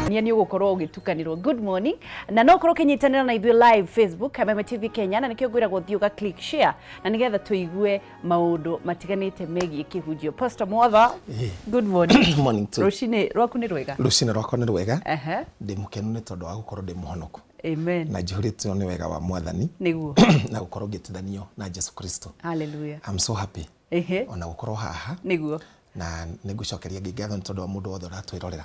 Nia nĩ ũgũkorwo ũgĩtukanĩrwo. Good morning, na no ũkorwo ũkĩnyitanĩra na ithuĩ live Facebook Kameme TV Kenya, na nĩkĩo ngwĩragwo thiĩ ũga click share na nĩgetha tũigue maũndũ matiganĩte megiĩ kĩhunjio. Pastor Mwatha, good morning. Morning too. Rũcinĩ rwaku nĩ rwega? Rũcinĩ rwakwa nĩ rwega. Ndĩ mũkenu nĩ tondũ wa gũkorwo ndĩ mũhonoku. Amen. Na njihũrĩtwo nĩ wega wa Mwathani. Nĩguo. Na gũkorwo ngĩtithanio na Jesu Kristo. Hallelujah. I'm so happy. Ona gũkorwo haha. Na nĩ ngũcokeria Ngai ngatho nĩ tondũ wa mũndũ wothe ũratwĩrorera.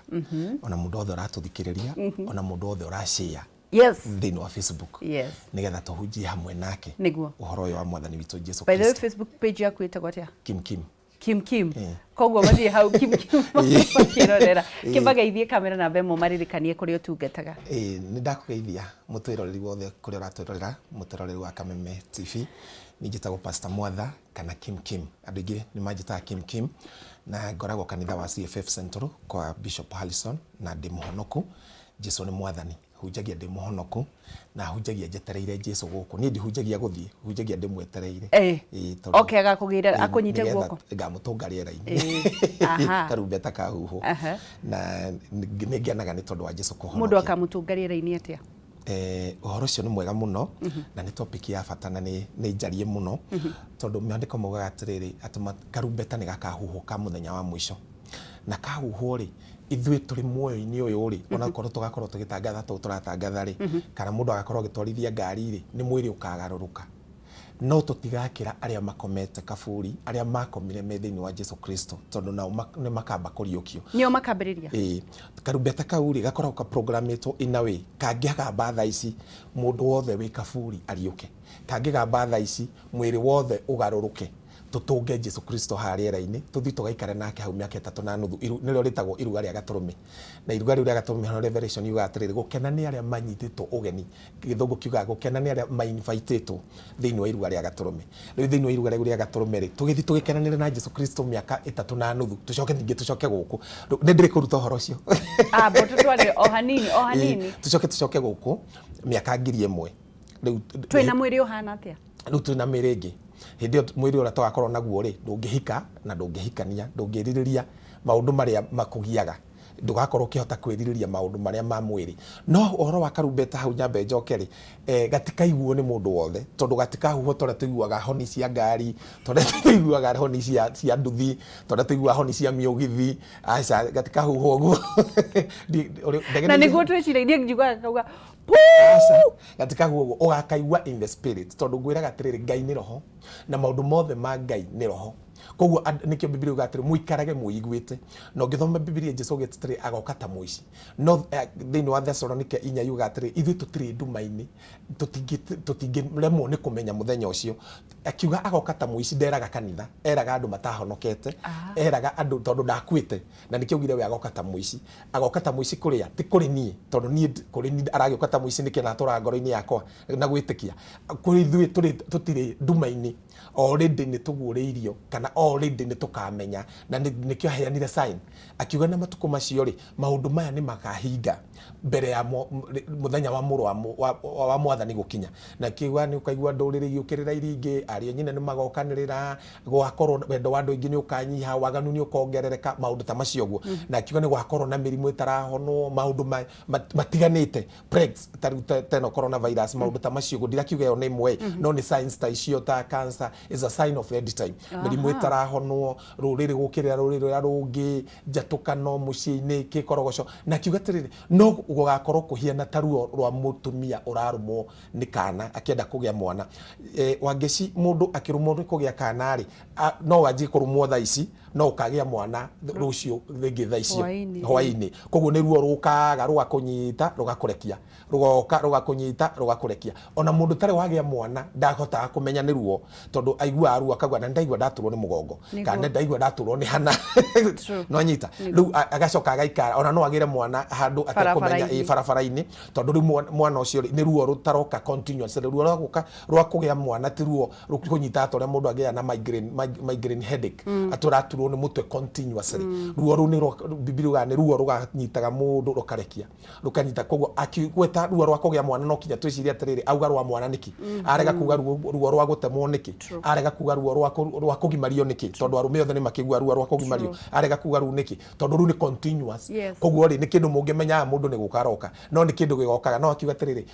Ona mũndũ wothe ũratũthikĩrĩria. Ona mũndũ wothe ũrashare. Thĩinĩ wa Facebook. Nĩgetha tũhunjie hamwe nake. Ũhoro ũyũ wa Mwathani witũ Jesu By the way, Kristo. Facebook page yaku ĩtagwo atĩa? Kim Kim. Kim Kim. Koguo mathiĩ hau Kim Kim makĩrorera. Kĩmageithie kamera namba ĩmwe maririkanie kũrĩa ũtungataga. Nĩ ndakũgeithia mũtwĩroreri wothe kũrĩa ũratwĩrorera, mũtwĩroreri wa Kameme TV. Niĩ njĩtagwo Pastor Mwatha kana Kim Kim. Andũ aingĩ nĩ manjĩtaga Kim Kim, na ngoragwo kanitha wa CFF Central kwa Bishop Harrison, na ndĩ mũhonoku. Jesu nĩ Mwathani. Hunjagia ndĩ mũhonoku na hunjagia njetereire Jesu gũkũ. Niĩ ndihunjagia gũthiĩ, hunjagia ndĩmwetereire. Tondũ Oke agakũgĩra, akũnyite nĩgetha guoko. Ngamũtũnga rĩera-inĩ. Karumbeta kahuhwo. Na nĩ ngenaga nĩ tondũ wa Jesu kũhonokia. Mũndũ akamũtũnga rĩera-inĩ atĩa? Ũhoro ũcio nĩ mwega mũno, na nĩ topic ya bata na nĩ njarie mũno, tondũ maandĩko maugaga atĩrĩrĩ, atĩ karumbeta nĩ gakahuhwo ka mũthenya wa mũico. Na kahuhwo rĩ, ithuĩ tũrĩ muoyo-inĩ ũyũ rĩ, ona korwo tũgakorwo tũgĩtangatha tũu tũratangatha rĩ, kana mũndũ agakorwo agĩtwarithia ngari rĩ, nĩ mwĩrĩ ũkagarũrũka. No tũtigakĩra arĩa makomete kaburi, arĩa makomire me thĩinĩ wa Jesu Kristo, tondũ nao nĩ makamba kũriũkio. Nĩo makambĩrĩria? Ĩĩ. Karumbeta kau rĩ, gakoragwo ka programmĩtwo in a way, kangĩgamba thaa ici, mũndũ wothe wĩ kaburi ariũke. Kangĩgamba thaa ici, mwĩrĩ wothe ũgarũrũke. Tũtũnge Jesu Kristo haha rĩera-inĩ, tũthiĩ tũgaikare nake hau mĩaka ĩtatũ na nuthu. Nĩrĩo rĩtagwo iruga rĩa gatũrũme. Na iruga rĩu rĩa gatũrũme hau Revelation yugaga atĩrĩrĩ, gũkena nĩ arĩa manyitĩtwo ũgeni. Gĩthũngũ kiugaga gũkena nĩ arĩa ma-invitĩtwo thĩinĩ wa iruga rĩa gatũrũme. Rĩu thĩinĩ wa iruga rĩu rĩa gatũrũme rĩ, tũgĩthiĩ tũgĩkenanĩre na Jesu Kristo mĩaka ĩtatũ na nuthu, tũcoke ningĩ tũcoke gũkũ. Nĩ ndĩrĩ kũruta ũhoro ũcio. Amba ũtũtwarĩre o hanini, o hanini. Tũcoke tũcoke gũkũ mĩaka 1000. Rĩu twĩna mwĩrĩ ũhana atĩa? Rĩu twĩna mĩĩrĩ ĩngĩ. Hĩndĩ ĩyo mwĩrĩ ũrĩa tũgakorwo naguo rĩ, ndũngĩhika na ndũngĩhikania, ndũngĩrirĩria maũndũ marĩa makũgiaga, ndũgakorwo ũkĩhota kwĩrirĩria maũndũ marĩa ma mwĩrĩ. No ũhoro wa karumbeta hau nyambe njoke rĩ, gatikaiguo nĩ mũndũ wothe, tondũ gatikahuhwo ta ũrĩa tũiguaga honi cia ngari, ta ũrĩa tũiguaga honi cia nduthi, ta ũrĩa tũiguaga honi cia mĩũgithi, aca, gatikahuhwo ũguo. Na nĩguo twĩciragia njiguaga kauga Aca, gatikahuhwo ũguo, ũgakaigua in the spirit, tondũ ngwĩraga atĩrĩrĩ, Ngai nĩ roho, na maũndũ mothe ma Ngai nĩ roho. Koguo nĩkĩo Bibilia yugaga atĩrĩ, mũikarage mwĩiguĩte. Na ũngĩthoma Bibilia Jesu augĩte atĩrĩ, agoka ta mũici. No thĩinĩ wa Thessalonike inya yugaga atĩrĩ, ithuĩ tũtirĩ nduma-inĩ, tũtingĩremwo nĩ kũmenya mũthenya ũcio. Akiuga agoka ta mũici, nderaga kanitha, eraga andũ matahonokete, eraga andũ tondũ ndakuĩte. Na nĩkĩo augire we agoka ta mũici. Agoka ta mũici kũrĩa? Ti kũrĩ niĩ, tondũ niĩ kũrĩ niĩ aragĩũka ta mũici nĩkĩ na atũraga ngoro-inĩ yakwa na gwĩtĩkia. Kũrĩ ithuĩ tũrĩ tũtirĩ nduma-inĩ, already nĩ tũguũrĩirio kana already nĩ tũkamenya. Na nĩkĩo aheanire sign, akiuga na matukũ macio rĩ, maũndũ maya nĩ makahinga mbere ya mũthenya wa mũrũ wa Mwathani gũkinya. Na akiuga nĩ ũkaigua ndũrĩrĩ igĩũkĩrĩra iria ingĩ, ariũ a nyina nĩ magokanĩrĩra, gwakorwo wendo wa andũ aingĩ nĩ ũkanyiha, waganu nĩ ũkongerereka, maũndũ ta macio ũguo. Na akiuga nĩ gwakorwo na mĩrimũ ĩtarahonwo, maũndũ matiganĩte, plagues, ta rĩu ta ĩno coronavirus, maũndũ ta macio ũguo. Ndirakiuga ĩyo nĩ ĩmwe, no nĩ signs ta icio ta cancer is a sign of end time. Mĩrimũ ĩtarahonwo, rũrĩrĩ gũkĩrĩra rũrĩrĩ rũrĩa rũngĩ, njatũkano mũciĩ-inĩ, kĩkorogoco. Na akiuga atĩrĩrĩ, no gũgakorwo kũhiana ta ruo rwa mũtumia ũrarũmwo nĩ kana akĩenda kũgĩa mwana. Wangeci, mũndũ akĩrũmwo nĩ kũgĩa kana rĩ, no wanjie kũrũmwo thaa ici, no ũkagĩa mwana rũciũ rĩngĩ thaa icio Hwaĩ-inĩ. Hwaĩ-inĩ. Koguo nĩ ruo rũkaga rũgakũnyita rũgakũrekia, rũgoka rũgakũnyita rũgakũrekia. Ona mũndũ ũtarĩ wagĩa mwana ndahotaga kũmenya nĩ ruo, tondũ aiguaga ruo akauga na nĩndaigua ndaturwo nĩ mũgongo, kana nĩndaigua ndaturwo nĩ hana. Nĩwanyita? Rĩu agacoka agaikara, ona no agĩre mwana handũ atekũmenya, Barabara-inĩ. Ĩ, barabara-inĩ, tondũ rĩu mwana ũcio rĩ, nĩ ruo rũtaroka continuously. Ruo rwa gũka rwa kũgĩa mwana ti ruo rũkũnyita ta ũrĩa mũndũ agĩaga na migraine headache, atĩ ũraturwo nĩ mũtwe continuously. Ruo rũu nĩ rwa, Bibilia yugaga nĩ ruo rũganyitaga mũndũ rũkarekia, rũkanyita. Koguo akĩgweta ruo rwa kũgĩa mwana no kinya twĩcirie atĩrĩrĩ, auga rwa mwana nĩkĩ? Arega kuga ruo rwa gũtemwo nĩkĩ? Arega kuga ruo rwa kũgimario. Kũgimario nĩkĩ? Tondũ arũme othe nĩ makĩgua rua rwa kũgimario. Arega kuga rũu nĩkĩ? Tondũ rũu nĩ continuous. Koguo rĩ, nĩ kĩndũ mũngĩmenyaga mũndũ nĩ gũka aroka, no nĩ kĩndũ gĩgokaga. No akiuga atĩrĩrĩ,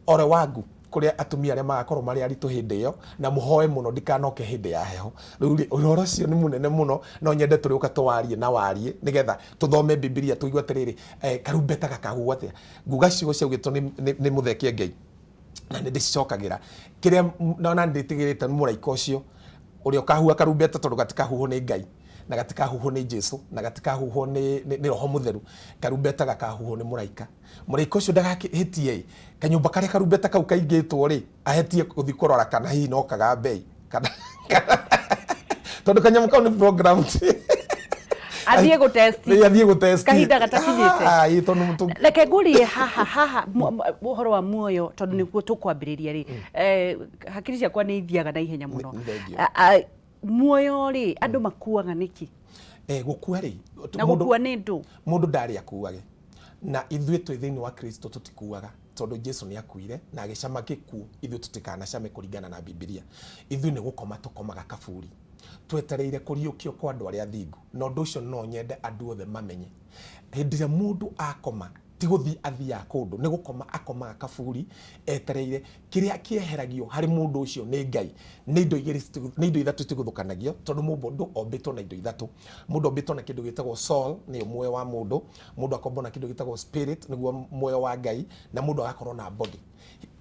ole wangu kũrĩa atumia arĩa magakorwo marĩ aritũ hĩndĩ ĩyo, na mũhoe mũno ndikanoke hĩndĩ ya heho. Rĩu rĩ, ũhoro ũcio nĩ mũnene mũno, no nyende tũrĩũka tũwarie na warie, nĩgetha tũthome Bibilia tũigue atĩrĩrĩ, karumbeta gakahuhwo atĩa. Nguga ciugo ciaugĩtwo nĩ Mũthee Kĩengei, na nĩ ndĩcicokagĩra. Kĩrĩa na ndĩtigĩrĩte nĩ mũraika ũcio ũrĩa ũkahuha karumbeta, tondũ gatikahuhwo nĩ Ngai, na gatikahuhwo nĩ Jesu, na gatikahuhwo nĩ Roho Mũtheru. Karumbeta gakahuhwo nĩ mũraika. Mũraika ũcio ndagakĩhĩtie ĩ, kanyũmba karĩa karumbeta kau kaingĩtwo rĩ, ahetie gũthiĩ kũrora kana hihi no kagambe ĩ, kana tondũ kanyamũ kau nĩ program. Athiĩ gũtesti. Ĩ, athiĩ gũtesti. Kahinda gatakinyĩte. Ah, ĩ, tondũ Reke ngurie haha haha ũhoro wa muoyo, tondũ nĩguo tũkwambĩrĩria rĩ. Hakiri ciakwa nĩ ithiaga na ihenya mũno. Nĩ thengiũ. Muoyo rĩ, andũ makuaga nĩkĩ? Gũkua rĩ, Na gũkua nĩ ndũ? Mũndũ ndarĩ akuage, na ithuĩ twĩ thĩinĩ wa Kristo tũtikuaga, tondũ Jesu nĩ akuire na agĩcama gĩkuũ, ithuĩ tũtikanacame kũringana na Bibilia. Ithuĩ nĩ gũkoma tũkomaga kaburi, twetereire kũriũkio kwa andũ arĩa athingu. Na ũndũ ũcio no nyende andũ othe mamenye, hĩndĩ ĩrĩa mũndũ akoma, ti gũthiĩ athiaga kũndũ, nĩ gũkoma akomaga kaburi etereire kĩrĩa kĩeheragio harĩ mũndũ ũcio nĩ Ngai. Nĩ indo igĩrĩ nĩ indo ithatũ itigũthũkanagio, tondũ mũndũ ombĩtwo na indo ithatũ. Mũndũ ombĩtwo na kĩndũ gĩtagwo soul, nĩyo muoyo wa mũndũ. Mũndũ akombwo na kĩndũ gĩtagwo spirit, nĩguo muoyo wa Ngai, na mũndũ agakorwo na body.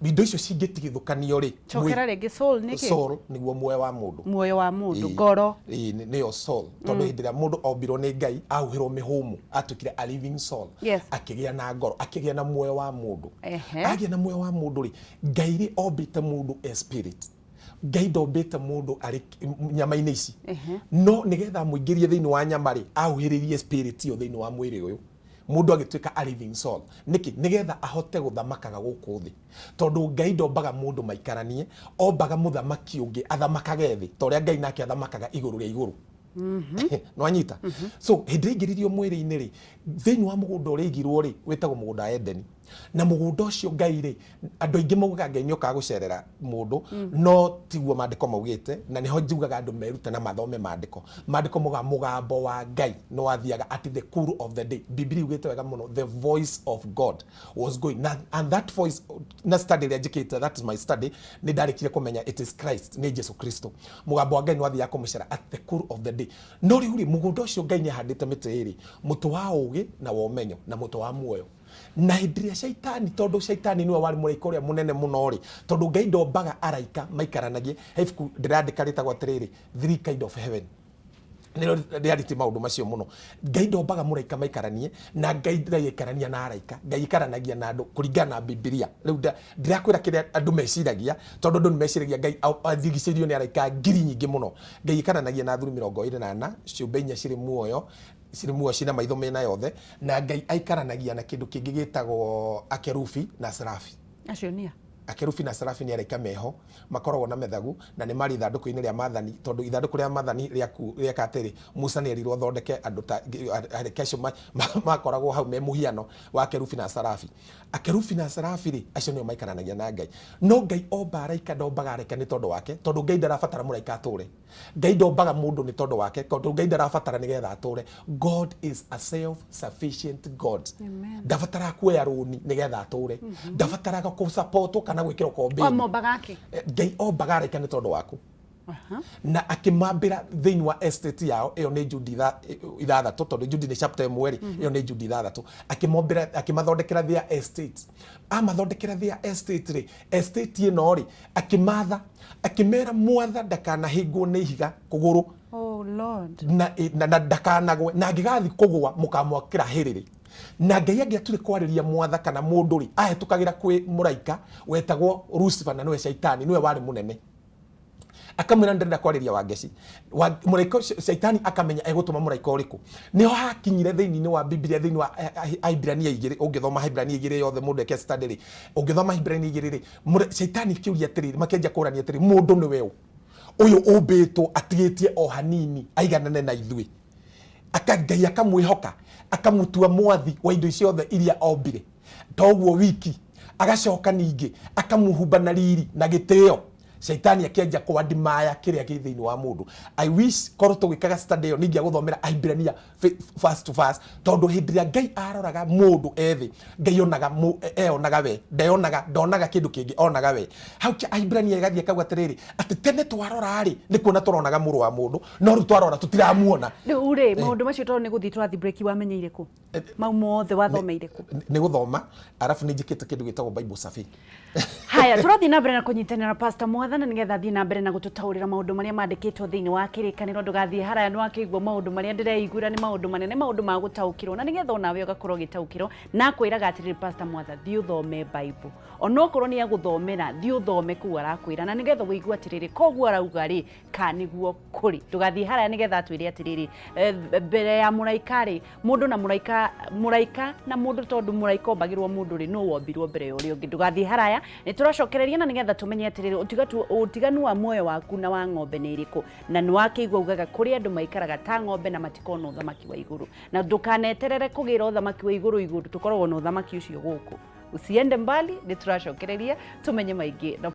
Indo icio cingĩtigithũkanio rĩ, Cokera rĩngĩ, soul nĩ kĩ? Soul nĩguo muoyo wa mũndũ. Muoyo wa mũndũ, ngoro. Ĩĩ, nĩyo soul, tondũ hĩndĩ ĩrĩa mũndũ ombirwo nĩ Ngai, ahuhĩrwo mĩhũmũ, atuĩkire a living soul. Akĩgĩa na ngoro, akĩgĩa na muoyo wa mũndũ. Agĩa na muoyo wa mũndũ rĩ, Ngai rĩ, ombĩte mũndũ e spirit. Ngai ndombĩte mũndũ arĩ nyama-inĩ ici. No nĩgetha amũingĩrie thĩinĩ wa nyama rĩ, ahuhĩrĩrie spirit ĩyo thĩinĩ wa mwĩrĩ ũyũ. Mũndũ agĩtuĩka a living soul. Nĩkĩ? Nĩgetha ahote gũthamakaga gũkũ thĩ. Tondũ Ngai ndombaga mũndũ maikaranie, ombaga mũthamaki ũngĩ athamakage thĩ, ta ũrĩa Ngai nake athamakaga igũrũ rĩa igũrũ. Nĩwanyita? So hĩndĩ ĩrĩa aingĩririo mwĩrĩ-inĩ rĩ, thĩinĩ wa mũgũnda ũrĩa aigirwo rĩ, wĩtagwo mũgũnda wa Edeni. Na mũgũnda ũcio Ngai rĩ, andũ aingĩ maugaga Ngai nĩ okaga gũcerera mũndũ, no tiguo maandĩko maugĩte, na nĩho njugaga andũ merute na mathome maandĩko. Maandĩko maugaga mũgambo wa Ngai nĩ wathiaga at the cool of the day. Bibilia yugĩte wega mũno, the voice of God was going. Na, and that voice, na study ĩrĩa njĩkĩte, that is my study, nĩ ndarĩkire kũmenya it is Christ, nĩ Jesu Kristo. Mũgambo wa Ngai nĩ wathiaga kũmũcera at the cool of the day. No rĩu rĩ, mũgũnda ũcio Ngai nĩ ahandĩte mĩtĩ ĩrĩ, mũtĩ wa ũũgĩ na wa ũmenyo, na mũtĩ wa muoyo. Na hĩndĩ ĩrĩa Shaitani, tondũ Shaitani nĩwe warĩ mũraika ũrĩa mũnene mũno rĩ, tondũ Ngai ndombaga araika maikaranagie. He ibuku ndĩrandĩka rĩtagwo atĩrĩrĩ, Three Kind of Heaven. Nĩrĩo rĩarĩtie maũndũ macio mũno. Ngai ndombaga mũraika maikaranie, na Ngai ndaikarania na araika. Ngai aikaranagia na andũ kũringana na Bibilia. Rĩu ndirakwĩra kĩrĩa andũ meciragia, tondũ andũ nĩ meciragia Ngai athigicĩirio nĩ araika ngiri nyingĩ mũno. Ngai aikaranagia na athuri 24, ciũmbe inya cirĩ muoyo, cirĩ muoyo ciĩna maitho mĩena yothe, na Ngai aikaranagia na kĩndũ kĩngĩ gĩtagwo akerubi na serafi. Acio nĩ a? Akerubi na serafi nĩ araika meho, makoragwo na methagu, na nĩ marĩ ithandũkũ-inĩ rĩa maathani, tondũ ithandũkũ rĩa maathani rĩeka atĩrĩ, Musa nĩ erirwo athondeke andũ ta araika acio makoragwo hau me mũhiano wa akerubi na serafi. Akerubi na serafi rĩ, acio nĩo maikaranagia na Ngai. No Ngai omba araika, ndombaga araika nĩ tondũ wake, tondũ Ngai ndarabatara mũraika atũre. Ngai ndombaga mũndũ nĩ tondũ wake, tondũ Ngai ndarabatara nĩgetha atũre. God is a self-sufficient God. Amen. Ndabataraga kuoya rũni nĩgetha atũre. Ndabataraga kũsapotwo kana gwĩkĩrwo kombĩni. Omombaga akĩ? Ngai ombaga araika nĩ tondũ waku. Na akĩmambĩra thĩinĩ wa estate yao, ĩyo nĩ Jude 6, tondũ Jude nĩ chapter 1 rĩ, ĩyo nĩ Jude 6. Akĩmombĩra, akĩmathondekera their estate. Amathondekera their estate rĩ, estate ĩno rĩ, akĩmatha, akĩmera mwatha ndakanahĩngwo nĩ ihiga kũgũrũ. Oh Lord. Na ndakanagwe, na angĩgathiĩ kũgũa mũkamwakĩra hĩrĩrĩ. Na Ngai angĩatuire kwarĩria mwatha kana mũndũ rĩ, ahĩtũkagĩra kwĩ mũraika wetagwo Lucifer, na nĩwe Shaitani, nĩwe warĩ mũnene. Akamwĩra ndĩrenda kwarĩria Wangeci. Mũraika ũcio Shaitani akamenya egũtũma mũraika ũrĩkũ. Nĩho hakinyire thĩinĩ wa Biblia, thĩinĩ wa Ahibirania 2, ũngĩthoma Ahibirania 2 yothe mũndũ eke study rĩ, ũngĩthoma Ahibirania 2 rĩ, Shaitani akĩũria atĩrĩrĩ, makĩanjia kũrania atĩrĩ, mũndũ nĩwe ũ? Ũyũ ũmbĩtwo atigĩtie o hanini aiganane na ithuĩ. Aka Ngai akamwĩhoka, akamũtua mwathi wa indo ciothe iria ombire. Toguo wiki, agacoka ningĩ akamũhumba na riri na gĩtĩo. Shaitani akĩanjia kwadimaya kĩrĩa kĩ thĩinĩ wa mũndũ. I wish korwo tũgĩkaga study ĩyo ningĩagũthomera Ahibirania verse to verse, tondũ hĩndĩ ĩrĩa Ngai aroraga mũndũ e thĩ, Ngai onaga eonaga we, ndeonaga, ndonaga kĩndũ kĩngĩ, onaga we. Hau Ahibirania ĩgathiĩ ĩkauga atĩrĩrĩ, atĩ tene twarora rĩ, nĩ kuona tũronaga mũrũ wa mũndũ, no rĩu twarora tũtiramuona. Rĩu rĩ, maũndũ macio tondũ nĩ gũthiĩ tũrathiĩ break, wamenyeire kũ? Mau mothe wathomeire kũ? Nĩ gũthoma, arabu nĩ njĩkĩte kĩndũ gĩtagwo Bible survey. Haya, tũrathiĩ na mbere na kũnyitanĩra Pastor Mwathana nĩgetha athiĩ na mbere na gũtũtaũrĩra maũndũ marĩa mandĩkĩtwo thĩinĩ wa kĩrĩkanĩro. Ndũgathiĩ haraya, nĩ wakĩigua maũndũ marĩa ndĩreiguĩra nĩ maũndũ manene, maũndũ ma gũtaũkĩrwo, na nĩgetha onawe ũgakorwo ũgĩtaũkĩrwo. Na akwĩraga atĩrĩrĩ, Pastor Mwatha, thiĩ ũthome Bible, onokorwo nĩ agũthomera, thiĩ ũthome kũu arakwĩra, na nĩgetha ũigue atĩrĩrĩ, koguo arauga rĩ, ka nĩguo kũrĩ. Ndũgathiĩ haraya nĩgetha atwĩre atĩrĩrĩ, mbere ya mũraika rĩ, mũndũ na mũraika, mũraika na mũndũ, tondũ mũraika ombagĩrwo mũndũ rĩ, nũ wombirwo mbere ya ũrĩa ũngĩ? Ndũgathiĩ haraya, nĩ tũracokereria na nĩgetha tũmenye atĩrĩrĩ, ũtiganu wa muoyo waku na wa ng'ombe nĩ ĩrĩkũ. Na nĩ wakĩigua ugaga kũrĩ andũ maikaraga ta ng'ombe na matikona ũthamaki wa igũrũ, na ndũkaneterere kũgĩra ũthamaki wa igũrũ igũrũ, tũkoragwo na ũthamaki ũcio gũkũ. Usiende mbali, nĩ tũracokereria tũmenye maingĩ na